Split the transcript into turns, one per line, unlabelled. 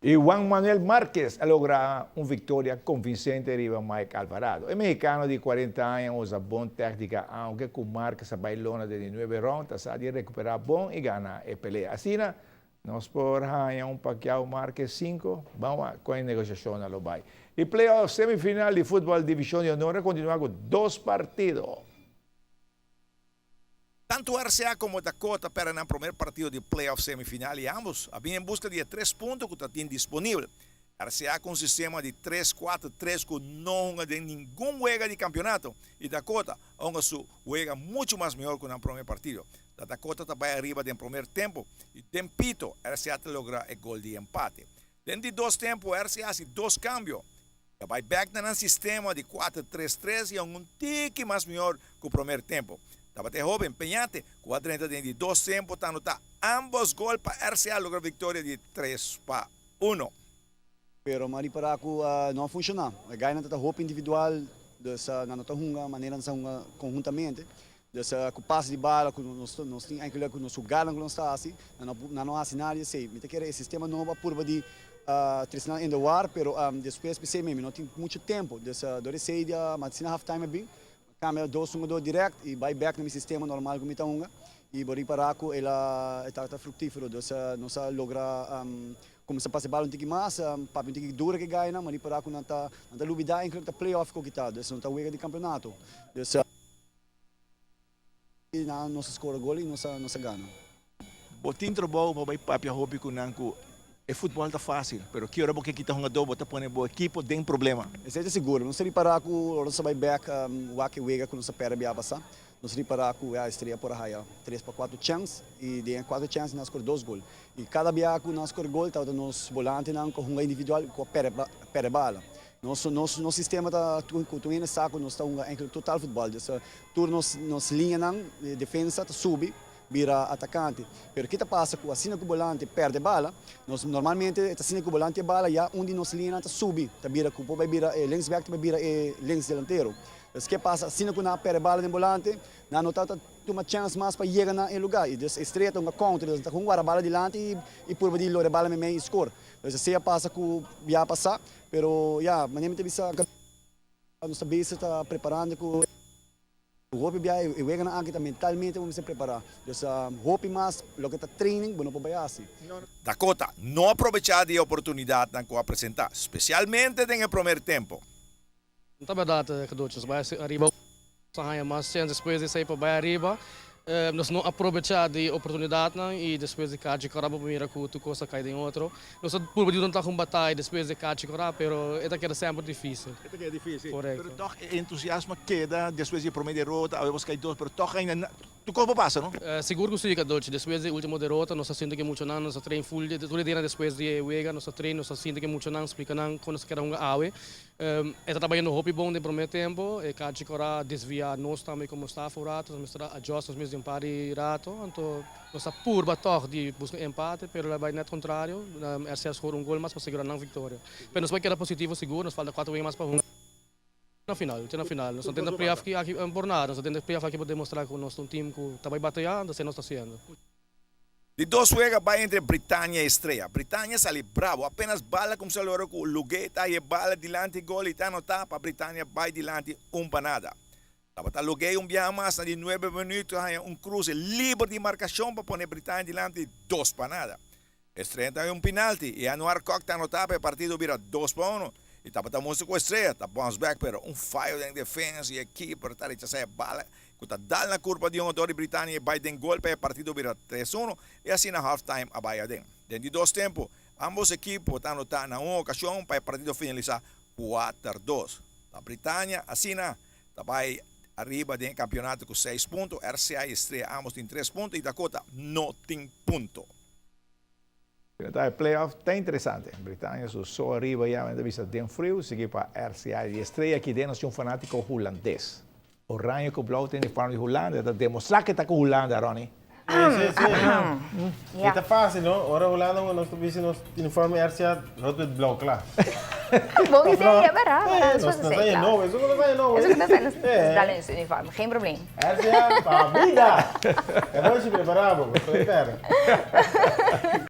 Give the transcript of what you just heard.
Y Juan Manuel Márquez a logra un victoria convincente riba Mike Alvarado. E mexicano di 40 aña a usa bon tactica, aunke cu Márquez a bay lona den 9 round, a sa di recupera bon y gana e pelea. Asina, nos por haya un Pacquiao Márquez 5, ban cu e negociacion a lo bay. Y playoff semifinal di futbol Division di Honor a continua cu dos partido.
Tanto RCA como Dakota a perde nan prome partido di playoff semifinal y ambos a bin en busca di tres punto cu tin disponibel. RCA cu un sistema di 3-4-3 cu no a hunga den ningun wega di campeonato y Dakota a hunga su wega mucho mas mihor cu nan prome partido. Da Dakota tambe ariba den prome tempo y den pito RCA ta logra e gol di empate. Den di dos tempo RCA a haci dos cambio. Ta bay back na sistema di 4-3-3 y un tiki mas mihor cu prome tempo. Tabata hoben Peñate, cu a 30 den di dos tempo, ta anota ambos gol pa RCA logra victoria di 3-1.
Pero m'a ripara cu no a funciona. E guynan ta hopi individual, dus nan no ta hunga manera nan hunga conhuntamente. Dus cu pase di bala, cu nos tin eigenlijk cu nos juganan cu nos ta haci, nan no haci nada di esey. Mi ta kere e sistema nobo a purba di trece nan in de war, pero despues pesey mi no tin mucho tempo. Dus door esey dia, ma asina half time a bin, cambia dos jugador direct y bay back na mi sistema normal cu mi ta hunga. Y bo ripara cu el a ta fructifero, dus nos a logra cuminsa pasa bala un tiki mas, papia un tiki duro cu e guynan, ma ripara cu nan ta lubida eigenlijk ta playoff cu kita, dus no ta wega di campeonato. Dus nan nos score gol y nos a gana.
Bo tin trabou pa bay papia hopi cu nan cu e futbol ta facil, pero ki ora bo ke kita hungador, bo ta pone bo ekipo den problema.
Esey ta sigur. Nos ripara cu ora nos bay back wak e wega cu nos a perde bia pasa. Nos ripara cu ya Estrella por haya 3 pa 4 chance y den 4 chance nan score dos gol. Y cada bia cu nan score gol, tabata nos volantenan cu hunga individual cu perde bala. Nos sistema ta cu tur hende sa cu nos ta hunga eigenlijk total futbol. Dus tur nos liñanan di defensa ta subi bira atacante. Pero kico ta pasa cu asina cu volante perde bala, nos normalmente ta asina cu volante bala ya un di nos liñanan ta subi, ta bira cu por bay bira e linksback, ta bay bira e links delantero. Dus kico pasa asina cu nan perde bala den volante, nan no ta tuma chance mas pa yega na e lugar. Y dus Estrella ta hunga counter, dus ta hunga bala dilanti y purba di logra bala mey y score. Dus esey pasa cu ya pasa, pero ya, manera mi ta bisa, nos ta bezig ta preparando cu hopi bia e weganan aki ta mentalmente bo mester prepara. Dus hopi mas loke ta training bo no por bay haci.
Dakota no a aprovecha di e oportunidadnan cu a presenta, specialmente den e prome tempo.
Ta berdad, cadeautjes. Bay ariba haya mas chance despues di esey pa bay ariba. Nos no a aprovecha di oportunidad y despues di kachi cora pa mira cu tur cos a cay den otro. Nos a purba di un bataya despues di kachi cora, pero e ta keda semper dificil.
E ta keda dificil.
Correcto.
Pero toch entusiasmo keda despues di prome derota, awe cay dos, pero toch ainda tur cos por pasa, no?
Sigur cu si, cadeautje. Despues di ultimo derota, nos a sinti cu mucho nan, nos a train full, tur dia despues di wega, nos a train, nos a sinti cu mucho nan, splica nan con nos keda hunga awe. E ta trahando hopi bon den prome tempo, e kachi cora desvia nos tambe como staff un rato, nos mester adjust nos mes un par di rato, anto nos a purba toch di busca empate, pero a bay net contrario, RCA score un gol mas pa segura nan victoria. Pero nos bay keda positivo sigur, nos falta cuatro wega mas pa hunga. Na final, te na final. Nos no tin playoff aki por nada, nos tin playoff aki pa demostra cu nos ta un team cu ta bay bataya, anto nos ta haciendo.
Di dos wega bay entre Britannia y Estrella. Britannia sali bravo, apenas bala cuminsa lora cu Lugueta y bala dilanti gol y ta anota pa Britannia bay dilanti 1-0. Tabata Lugué un biaha mas na di 9 minuut haya un cruce liber di marcacion pa pone Britannia dilanti 2-0. Estrella ta un penalti y Anuar Kok ta anota pa e partido bira 2-1. Y tabata mustra cu Estrella ta bounce back, pero un fallo den defensa y e keeper ta rechasa e bala cu ta dal na curpa di un hungador di Britannia y bay den gol pa e partido bira 3-1 y asina halftime a bay aden. Den di dos tempo, ambos ekipo ta anota na un ocasion pa e partido finalisa 4-2. Ta Britannia asina ta bay ariba den campeonato cu 6 punto, RCA y Estrella ambos tin 3 punto y Dakota no tin punto.
E playoff ta interesante. Britannia su so ariba ya ta bisa den frio, sigui pa RCA y Estrella aki den un fanatico hulandes. Oranje cu blauw tin uniform di Hulanda, ta demostra cu ta cu Hulanda, Ronnie.
Si. Ta facil, no? Ora Hulanda, nos ta nos uniform RCA rood wit blauw, klaar.
Bon idea, berdad?
Nos no ta nobo, esey no ta nobo.
Esey no ta dal in uniform, geen probleem.
RCA, pa bida! E bon si prepara, bo, spera.